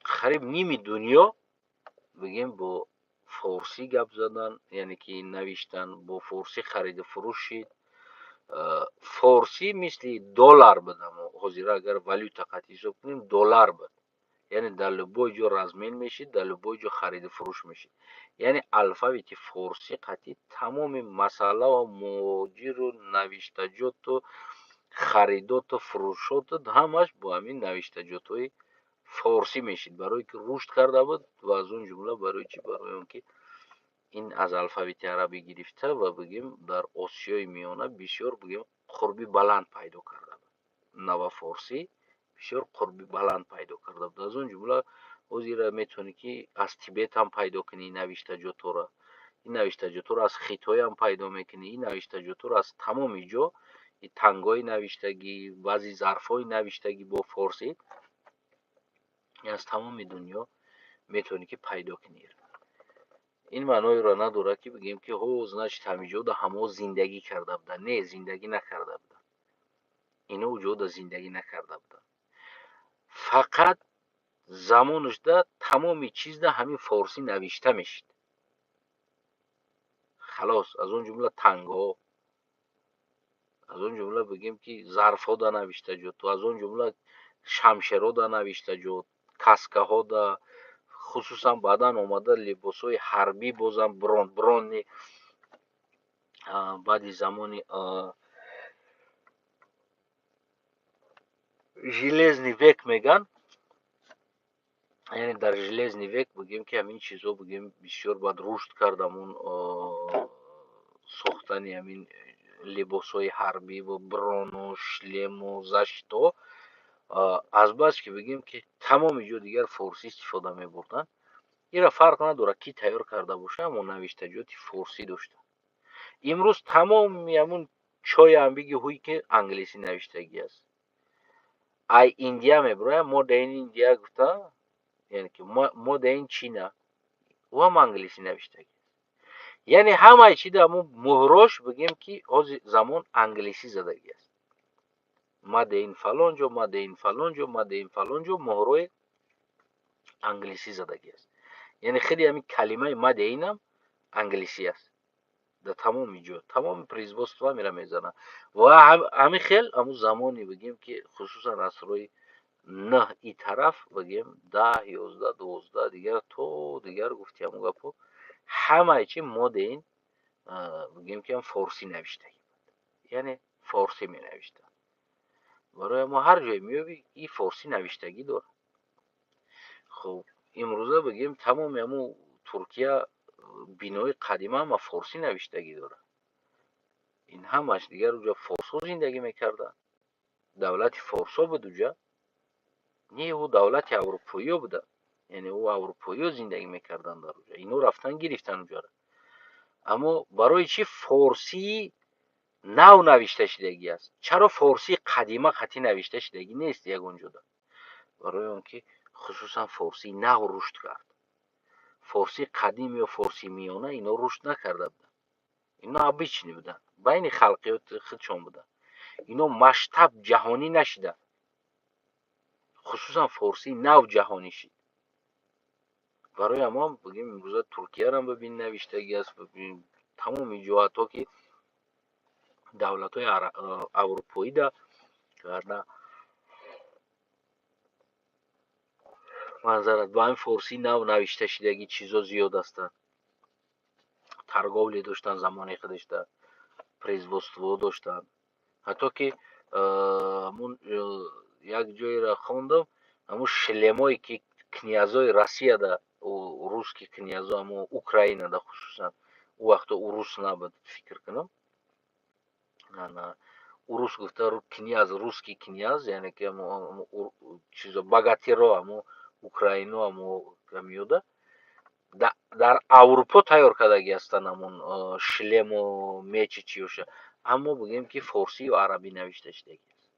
қариб ними дунё, бигем, бо форсӣ гап задан, яъне ки навиштан, бо форсӣ хариду фурӯш шид. Форсӣ мисли доллар буд. Ҳозира агар валюта қатъи ҳисоб кунем, доллар буд, яъне дар любой ҷо размен мешид, дар любой ҷо хариду фурӯш мешид. Яъне алфавити форсӣ қатъи тамоми масъалао, муҳоҷиру навиштаҷоту харидоту фурӯшоту ҳамаш бо ҳамин навиштаҷотҳои форсӣ мешид, барое ки рушд карда буд. Ва аз он ҷумла барои чӣ? Барои он ки ин аз алфавити арабӣ гирифта ва, бигем, дар Осиёи Миёна бисёр, бигем, қурби баланд пайдо карда буд. Навафорсӣ бисёр қурби баланд пайдо карда буд. Аз он ҷумла ҳозира метавонӣ, ки аз Тибет ҳам пайдо кунӣ навиштаҷотҳоро, ин навиштаҷотҳоро аз Хитой ҳам пайдо мекунӣ, ин навиштаҷотҳоро аз тамоми ҷо, тангҳои навиштагӣ, баъзе зарфҳои навиштагӣ бо форсӣ аз тамоми дунё метавонӣ, ки пайдо кунӣ. Ин маъноеро надорад, ки бигӯем, ки ҳо, значит, ҳамиҷода ҳамао зиндагӣ карда буданд. Не, зиндагӣ накарда буданд, ино уҷода зиндагӣ накарда буданд. Фақат замонашда тамоми чизда ҳамин форсӣ навишта мешид, халос. Аз он ҷумла тангҳо, аз он ҷумла, бигем, ки зарфҳо да навиштаҷот, аз он ҷумла шамшерҳо да навиштаҷот, каскаҳо да, хусусан баъдан омада либосҳои ҳарбӣ, бозам брони баъди замони железный век меган, яъне дар железный век, бигем, ки ҳамин чизҳо, бигем, бисёр баъд рушд кард, ҳамун сохтани ҳамин либосҳои ҳарбиву брону шлему защитаҳо, азбас ки, бигем, ки тамоми ҷо дигар форсӣ истифода мебурданд. Ира фарқ надорад, ки тайёр карда боша, аммо навиштаҷоти форсӣ дошта. Имрӯз тамоми ҳамун чойам биги, ҳуй, ки англисӣ навиштагӣ аст, ай Индия мебироям, made in Индия гуфта, яъне ки made in Чина, ӯ ҳам англисӣ навиштагӣ. Яъне ҳамаи чида ҳамун муҳрош, бигем, ки ҳозир замон англисӣ задагӣ аст. Made in фалон ҷо, made in фалон ҷо, made in фалон ҷо, муҳрои англисӣ задагӣ аст. Яъне худи ҳамин калимаи made in ам англисӣ аст. Дар тамоми ҷо, тамоми производство ҳамира мезанад. Ва ҳамин хел ҳамун замоне, бигем, ки хусусан асрҳои наҳ и тараф, бигем, 10, 11, 12, дигар то дигар гуфти ҳамун гапҳо, ҳамаи чи made in, бигем, ки ҳам форсӣ навиштагӣ буд, яъне форсӣ менавиштанд. Барои мо ҳар ҷое меёбӣ, и форсӣ навиштагӣ дорад. Хуб, имрӯза, бигем, тамоми ҳамун Туркия бинои қадима ҳама форсӣ навиштагӣ дорад. Ин ҳамаш дигар уҷа форсҳо зиндагӣ мекарданд, давлати форсҳо буд уҷа. Не, ӯ давлати аврупоиё буданд, яъне ӯ аврупоиё зиндагӣ мекарданд дар уҷа, ино рафтан гирифтан уҷаро. Аммо барои чӣ форсии нав навишта шудагӣ аст? Чаро форсии қадима қатъӣ навишта шудагӣ нест ягон ҷода? Барои он ки хусусан форсии нав рушд кард. Форсии қадим ё форсии миёна ино рушд накарда буданд, ино обычный буданд, байни халқиёти худшон буданд, ино масштаб ҷаҳонӣ нашиданд. Хусусан форсии нав ҷаҳонӣ шид. Барои ҳамон, бигем, имрӯза Туркиярам бибин, навиштагӣ аст, тамоми ҷо, ҳатто ки давлатҳои аврупоида карда манзарат ба ҳамин форсии нав навишта шудагӣ чизо зиёд ҳастанд. Торговля доштанд, замони худашда производство доштанд. Ҳатто ки ҳамун як ҷоеро хондам, ҳамун шлемое ки князои Россияда, русский князо, ҳамун Украинада, хусусан ӯ вақто урус набуд, фикр кунам. Урус гуфта князь, русский князь, яъне ки чизо богатырь о, ҳамо Украино, ҳамо миёда дар Аврупо тайёр кардагӣ ҳастанд, ҳамон шлем у меч и чиёша, аммо бигӯем, ки форсӣ ё арабӣ навишта шудагӣ аст,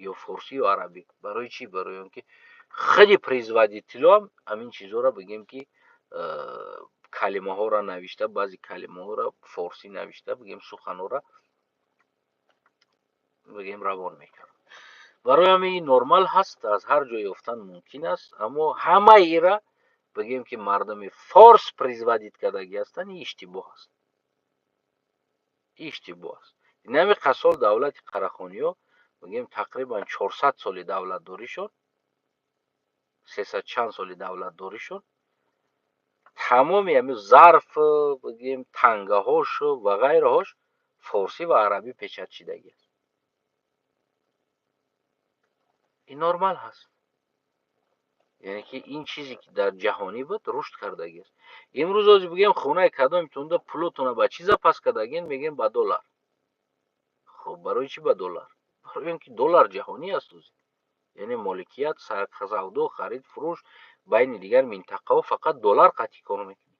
ё форсӣ, ё арабӣ. Барои чӣ? Барои он ки худи производитель ҳам ҳамин чизҳоро, бигӯем, ки калимаҳоро навишта, баъзе калимаҳоро форсӣ навишта, бигӯем, суханҳоро, бигӯем, равон мекард. Барои ҳамин ин нормал ҳаст, аз ҳар ҷой ёфтан мумкин аст, аммо ҳамаи ира бигӯем, ки мардуми форс производить кардагӣ ҳастанд, ин иштибоҳ аст, иштибоҳ аст. Инами қасол давлати Қарахониё, бигӯем, тақрибан 400 соли давлатдоришон, сесад чанд соли давлатдоришон, тамоми ҳамин зарф, бигӯем, тангаҳошу ва ғайраҳош форсӣ ва арабӣ печать шидагӣ аст. Ин нормал ҳаст, яъне ки ин чизе ки дар ҷаҳонӣ буд, рушд кардагӣ аст. Имрӯз ҳозир, бигӯем, хонаи кадомитонда пулотона ба чӣ запас кардагин? Мегӯем, ба доллар. Хуб, барои чӣ ба доллар? Барои он ки доллар ҷаҳонӣ аст ҳозир, яъне моликият, савдо, харид, фурӯш байни дигар минтақаҳо фақат доллар қатъӣ кор мекунӣ,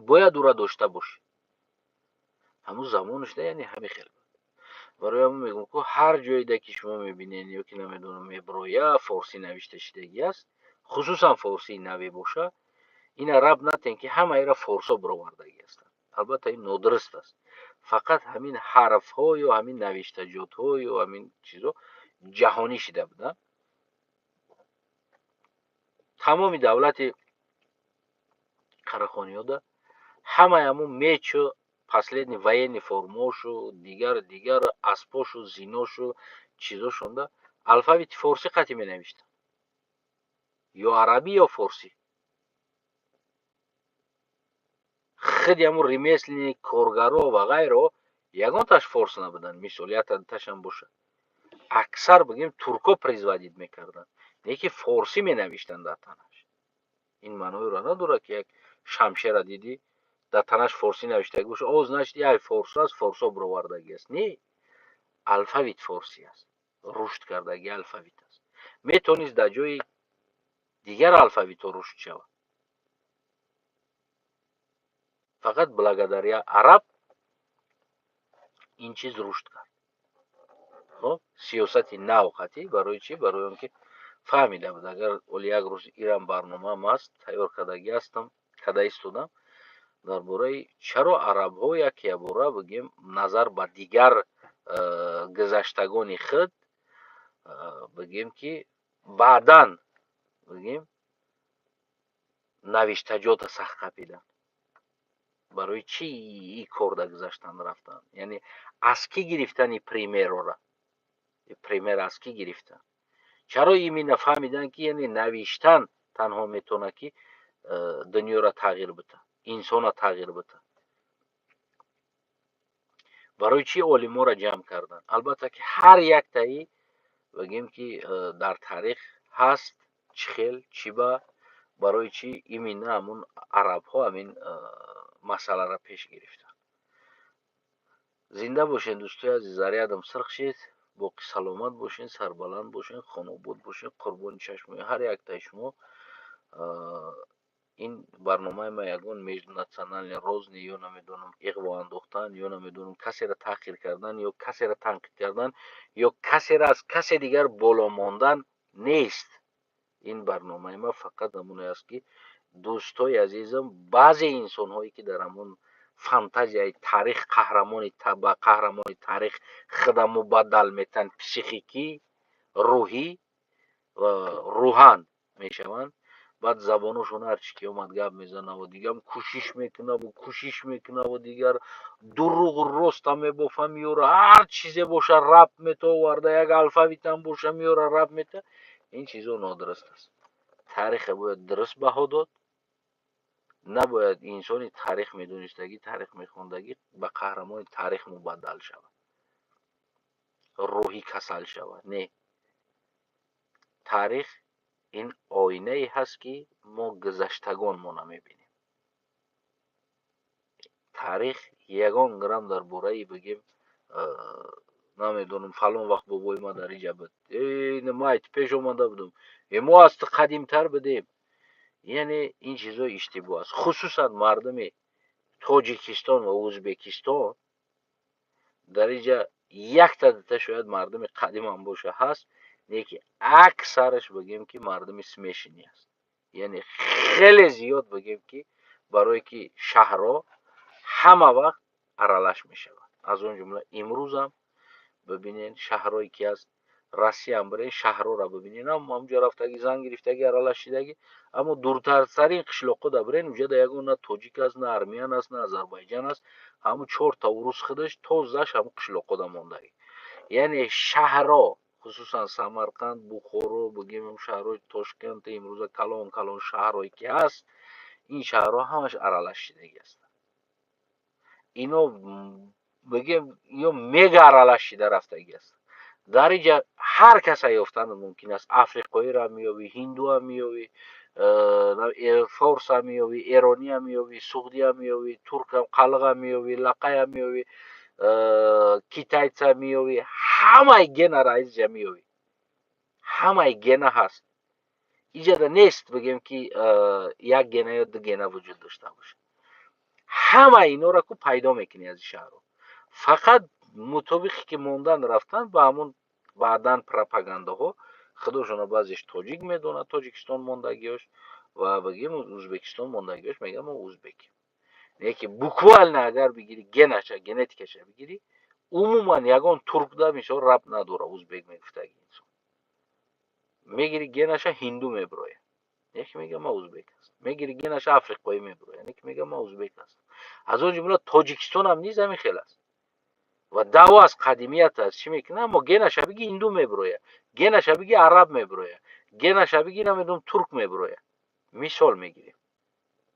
бояд ӯра дошта бошӣ. Ҳамун замонашда, яъне ҳамин хел буд. Барои ҳамин мегӯм, ку ҳар ҷойда ки шумо мебинед ё ки намедонам меброя, форсӣ навишта шидагӣ аст, хусусан форсии наве боша, ина раб натен, ки ҳамаира форсо бировардагӣ ҳастанд. Албатта, ин нодуруст аст. Фақат ҳамин ҳарфҳо ё ҳамин навиштаҷотҳо ё ҳамин чизо ҷаҳонӣ шида буданд. Тамоми давлати Қарахониёда ҳамаи ҳамун меч у последний военный формаошу, дигар дигар аспошу, зиношу, чизошонда алфавити форсӣ қатъӣ менавиштанд, ё арабӣ, ё форсӣ. Худи ҳамун ремесленник, коргаро ва ғайраҳо ягонташ форс набуданд, мисол, якташам бошад. Аксар, бигӯем, турко производить мекарданд, не ки форсӣ менавиштанд дар танаш. Ин маъноеро надорад, ки як шамшера дидӣ, дар танаш форсӣ навиштагӣ боша, о, значит, яй форс аст, форсо бировардагӣ аст. Не, алфавит форсӣ аст, рушд кардагӣ алфавит аст. Метавонист дар ҷои дигар алфавитҳо рушд шавад, фақат благодаря араб ин чиз рушд кард. Хоб, сиёсати нав қатъӣ. Барои чӣ? Барои он ки фаҳмида буд, агар оли як рӯз ирам барномаам аст, тайёр кардагӣ ҳастам, карда истодам, дар бораи чаро арабҳо як ябора, бигем, назар ба дигар гузаштагони худ, бигем, ки баъдан, бигем, навиштаҷота сахт қапиданд, барои чӣ и корда гузаштан рафтанд, яъне аз кӣ гирифтани пример ора, пример аз кӣ гирифтан, чаро именно фаҳмиданд, ки яъне навиштан танҳо метавонад, ки дунёро тағйир бита, инсонро тағйир бита, барои чӣ олиморо ҷамъ карданд. Албатта, ки ҳар яктаи, бигем, ки дар таърих ҳаст, чӣ хел, чӣ ба, барои чӣ именно ҳамун арабҳо ҳамин масъаларо пеш гирифтанд. Зинда бошед, дӯстои азиз, зарядам сирх шид. Боқӣ саломат бошед, сарбаланд бошед, хонобод бошед, қурбони чашмои ҳар яктаи шумо. Ин барномаи ма ягон межнациональный розни ё намедонам иғво андохтан, ё намедонам касеро таҳқир кардан, ё касеро танқид кардан, ё касеро аз касе дигар боло мондан нест. Ин барномаи ма фақат ҳамоне аст, ки, дӯстои азизам, баъзе инсонҳое ки дар ҳамон фантазияи таърих қаҳрамони ба қаҳрамони таърих худа мубаддал метаҳанд, психикӣ, рӯҳӣ ва рӯҳан мешаванд, баъд забоношон ҳарчи ки омад гап мезанаву дигар кӯшиш мекунаву кӯшиш мекунаву дигар дуруғу роста мебофа, меёра, ҳар чизе боша раб мета, оварда, як алфавитам боша, меёра, раб мета. Ин чизо нодуруст аст. Таъриха бояд дуруст баҳо дод. Набояд инсони таърих медонистагӣ, таърих мехондагӣ ба қаҳрамони таърих мубаддал шавад, рӯҳӣ касал шавад. Не, таърих ин оинае ҳаст, ки мо гузаштагонмона мебинем. Таърих ягон грамм дар бораи, бигем, Намедонам, фалон вақт бобои ма дар инҷа буд, ма пеш омада будам, мо аз ту қадимтар будем. Яъне ин чизҳо иштибоҳ аст. Хусусан мардуми Тоҷикистон ва Ӯзбекистон дар инҷа якта дута шояд мардуми қадимам боша, ҳаст, лекин аксараш, бигем, ки мардуми смешанный аст. Яъне хеле зиёд, бигем, ки барое ки шаҳрҳо ҳама вақт аралаш мешавад. Аз он ҷумла имрӯзам бибинен, шаҳрҳое ки аст, Россиям бирен, шаҳрҳоро бибинен, ҳамунҷо рафтагӣ, зан гирифтагӣ, аралаш шидагӣ. Аммо дуртартарин қишлоқҳо бирен, уҷада ягон на тоҷик аст, на армян аст, на озарбойҷан аст. Ҳамун чорта урус худаш тозаш ҳамун қишлоқҳода мондагӣ. Яъне шаҳрҳо, хусусан Самарқанд, Бухоро, бигем, шаҳрҳои Тошкент, имрӯза калон калон шаҳрҳое ки ҳаст, ин шаҳрҳо ҳамаш аралаш шидагӣ ҳастанд. Ино, бигем, ё мега аралаш шида рафтагӣ ҳастанд. Дар инҷа ҳар каса ёфтан мумкин аст: африқоиро меёвӣ, ҳиндуа меёвӣ, форса меёвӣ, эрония меёвӣ, суғдия меёвӣ, туркам, қалға меёвӣ, лақая меёвӣ, китайца меёвӣ. Ҳамаи генара инҷа меёвӣ, ҳамаи гена ҳаст иҷада. Нест, бигем, ки як гена ё ду гена вуҷуд дошта бошад. Ҳамаи инора ку пайдо мекунӣ аз ин шаҳрҳо. Фақат мутобиқе ки мондан рафтан ба ҳамун баъдан пропагандаҳо, худошона баъзеш тоҷик медонад, Тоҷикистон мондагиёш, ва бигем, Ӯзбекистон мондагиёш мегӯяд, мо узбекем. Лекин буквально агар бигирӣ, генаша, генетикаша бигирӣ, умуман ягон туркда мисол рабт надора. Узбек мегуфтаги инсон, мегири генаша, ҳинду мебирояд, яке мега, ма узбек ҳастам. Мегири генаша, африқоӣ мебирояд, яке мега, ма узбек ҳастам. Аз он ҷумла Тоҷикистонам низ ҳамин хел аст ва даъво аз қадимият аст, чӣ мекунад. Аммо генаша биги, ҳинду мебирояд, генаша биги, араб мебирояд, генаша биги, намедонам, турк мебирояд. Мисол мегирем,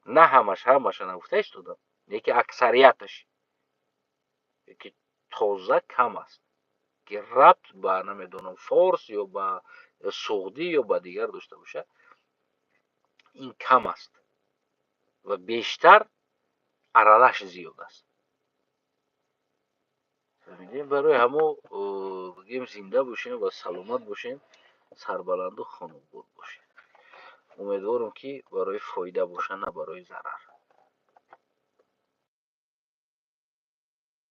на ҳамаш, ҳамаша нагуфта истодам, лекин аксарияташ, ки тоза кам аст, ки рабт ба, намедонам, форс ё ба суғдӣ ё ба дигар дошта бошад, ин кам аст ва бештар аралаш зиёд аст. Барои ҳамо, бигем, зинда бошем ва саломат бошем, сарбаланду хонобод бошем. Умедворам, ки барои фоида бошад, на барои зарар.